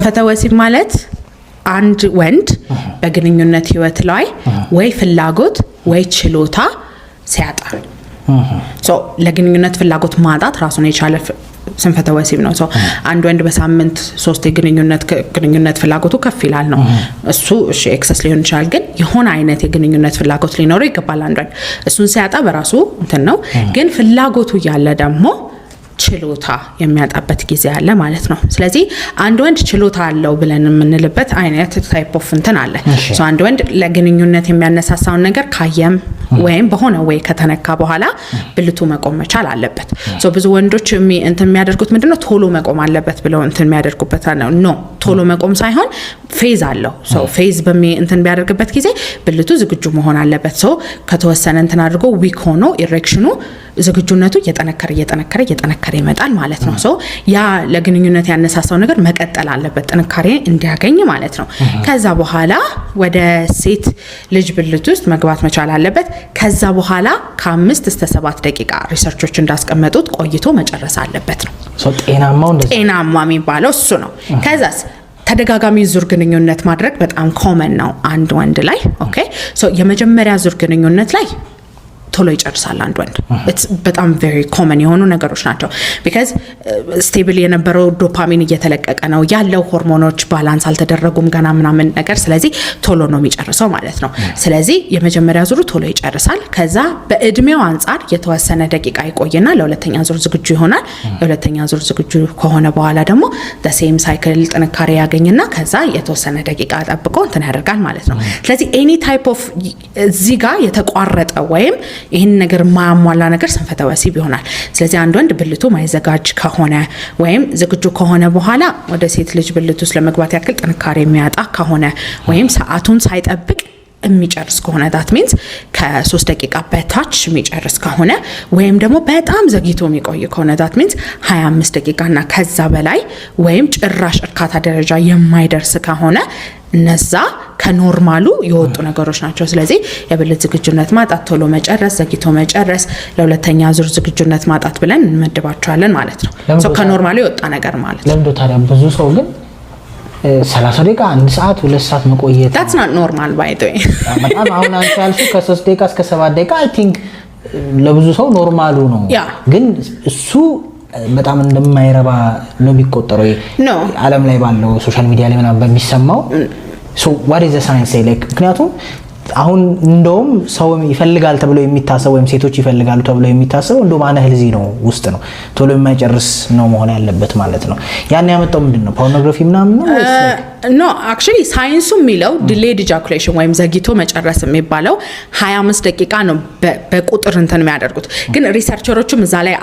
ስንፈተ ወሲብ ማለት አንድ ወንድ በግንኙነት ህይወት ላይ ወይ ፍላጎት ወይ ችሎታ ሲያጣ። So ለግንኙነት ፍላጎት ማጣት ራሱን የቻለ ስንፈተ ወሲብ ነው። So አንድ ወንድ በሳምንት ሶስት የግንኙነት ግንኙነት ፍላጎቱ ከፍ ይላል ነው እሱ። እሺ፣ excess ሊሆን ይችላል፣ ግን የሆነ አይነት የግንኙነት ፍላጎት ሊኖረው ይገባል። አንድ ወንድ እሱን ሲያጣ በራሱ እንትን ነው። ግን ፍላጎቱ እያለ ደግሞ ችሎታ የሚያጣበት ጊዜ አለ ማለት ነው። ስለዚህ አንድ ወንድ ችሎታ አለው ብለን የምንልበት አይነት type of እንትን አለ። So አንድ ወንድ ለግንኙነት የሚያነሳሳውን ነገር ካየም ወይም በሆነ ወይ ከተነካ በኋላ ብልቱ መቆም መቻል አለበት። So ብዙ ወንዶች እንትን የሚያደርጉት ምንድነው፣ ቶሎ መቆም አለበት ብለው እንትን የሚያደርጉበት ነው። No፣ ቶሎ መቆም ሳይሆን phase አለው። So phase በሚ እንትን ቢያደርግበት ጊዜ ብልቱ ዝግጁ መሆን አለበት። So ከተወሰነ እንትን አድርጎ weak ሆኖ erection ኑ ዝግጁነቱ እየጠነከረ እየጠነከረ እየጠነከረ ይመጣል ማለት ነው። So ያ ለግንኙነት ያነሳሳው ነገር መቀጠል አለበት ጥንካሬ እንዲያገኝ ማለት ነው። ከዛ በኋላ ወደ ሴት ልጅ ብልት ውስጥ መግባት መቻል አለበት። ከዛ በኋላ ከ5 እስከ 7 ደቂቃ research ኦች እንዳስቀመጡት ቆይቶ መጨረስ አለበት ነው። So ጤናማው እንደዛ። ጤናማ የሚባለው እሱ ነው። ከዛስ ተደጋጋሚ ዙር ግንኙነት ማድረግ በጣም common ነው አንድ ወንድ ላይ። Okay፣ so የመጀመሪያ ዙር ግንኙነት ላይ ቶሎ ይጨርሳል አንድ ወንድ። It's በጣም very common የሆኑ ነገሮች ናቸው። Because stable የነበረው ዶፓሚን እየተለቀቀ ነው ያለው፣ ሆርሞኖች balance አልተደረጉም ገና ምናምን ነገር። ስለዚህ ቶሎ ነው የሚጨርሰው ማለት ነው። ስለዚህ የመጀመሪያ ዙሩ ቶሎ ይጨርሳል። ከዛ በእድሜው አንጻር የተወሰነ ደቂቃ ይቆይና ለሁለተኛ ዙር ዝግጁ ይሆናል። የሁለተኛ ዙር ዝግጁ ከሆነ በኋላ ደግሞ same cycle ጥንካሬ ያገኝና ከዛ የተወሰነ ደቂቃ ጠብቆ እንትን ያደርጋል ማለት ነው። ስለዚህ any type of እዚህ ጋር የተቋረጠ ወይም ይህን ነገር የማያሟላ ነገር ስንፈተ ወሲብ ይሆናል። ስለዚህ አንድ ወንድ ብልቱ ማይዘጋጅ ከሆነ ወይም ዝግጁ ከሆነ በኋላ ወደ ሴት ልጅ ብልት ውስጥ ለመግባት ያክል ጥንካሬ የሚያጣ ከሆነ ወይም ሰዓቱን ሳይጠብቅ የሚጨርስ ከሆነ፣ that means ከ3 ደቂቃ በታች የሚጨርስ ከሆነ ወይም ደግሞ በጣም ዘግይቶ የሚቆይ ከሆነ፣ that means 25 ደቂቃና ከዛ በላይ ወይም ጭራሽ እርካታ ደረጃ የማይደርስ ከሆነ እነዛ ከ normal ኡ የወጡ ነገሮች ናቸው። ስለዚህ የብልት ዝግጁነት ማጣት፣ ቶሎ መጨረስ፣ ዘግይቶ መጨረስ፣ ለሁለተኛ ዙር ዝግጁነት ማጣት ብለን እንመድባቸዋለን ማለት ነው። ከ normal ኡ የወጣ ነገር ማለት ነው። ለምዶ ታዲያ ብዙ ሰው ግን 30 ደቂቃ፣ አንድ ሰዓት፣ 2 ሰዓት መቆየት That's not normal, by the way። በጣም አሁን አንቺ ያልሽው ከ3 ደቂቃ እስከ 7 ደቂቃ I think ለብዙ ሰው normal ኡ ነው። ግን እሱ በጣም እንደማይረባ ነው የሚቆጠረው No። ዓለም ላይ ባለው social media ላይ ምናምን በሚሰማው። What is science like? ምክንያቱም አሁን እንደውም ሰው ይፈልጋል ተብሎ የሚታሰበው ወይም ሴቶች ይፈልጋሉ ተብሎ የሚታሰበው እንደውም unhealthy ነው ውስጥ ነው፣ ቶሎ የማይጨርስ ነው መሆን ያለበት ማለት ነው። ያን ያመጣው ምንድን ነው? ፖርኖግራፊ ምናምን ነው ወይስ like? No፣ actually ሳይንሱ የሚለው delayed ejaculation ወይም ዘግይቶ መጨረስ የሚባለው 25 ደቂቃ ነው በቁጥር እንትን የሚያደርጉት፣ ግን researcher ኦቹም እዛ ላይ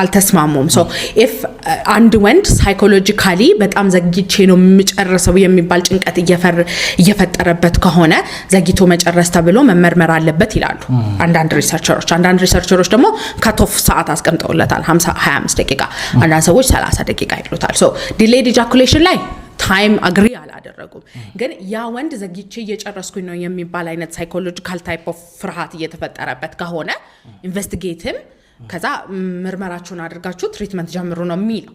አልተስማሙም። So if አንድ ወንድ psychologically በጣም ዘግይቼ ነው የምጨርሰው የሚባል ጭንቀት እየፈጠረበት ከሆነ ዘግይቶ መጨረስ ተብሎ መመርመር አለበት ይላሉ አንዳንድ researcher ኦች። አንዳንድ researcher ኦች ደግሞ cutoff ሰዓት አስቀምጠውለታል፣ 50 25 ደቂቃ፣ አንዳንድ ሰዎች 30 ደቂቃ ይሉታል። So delayed ejaculation ላይ time agree አላደረጉም። ግን ያ ወንድ ዘግይቼ እየጨረስኩኝ ነው የሚባል አይነት psychological type of ፍርሃት እየተፈጠረበት ከሆነ investigate ም ከዛ ምርመራችሁን አድርጋችሁ treatment ጀምሩ ነው የሚለው።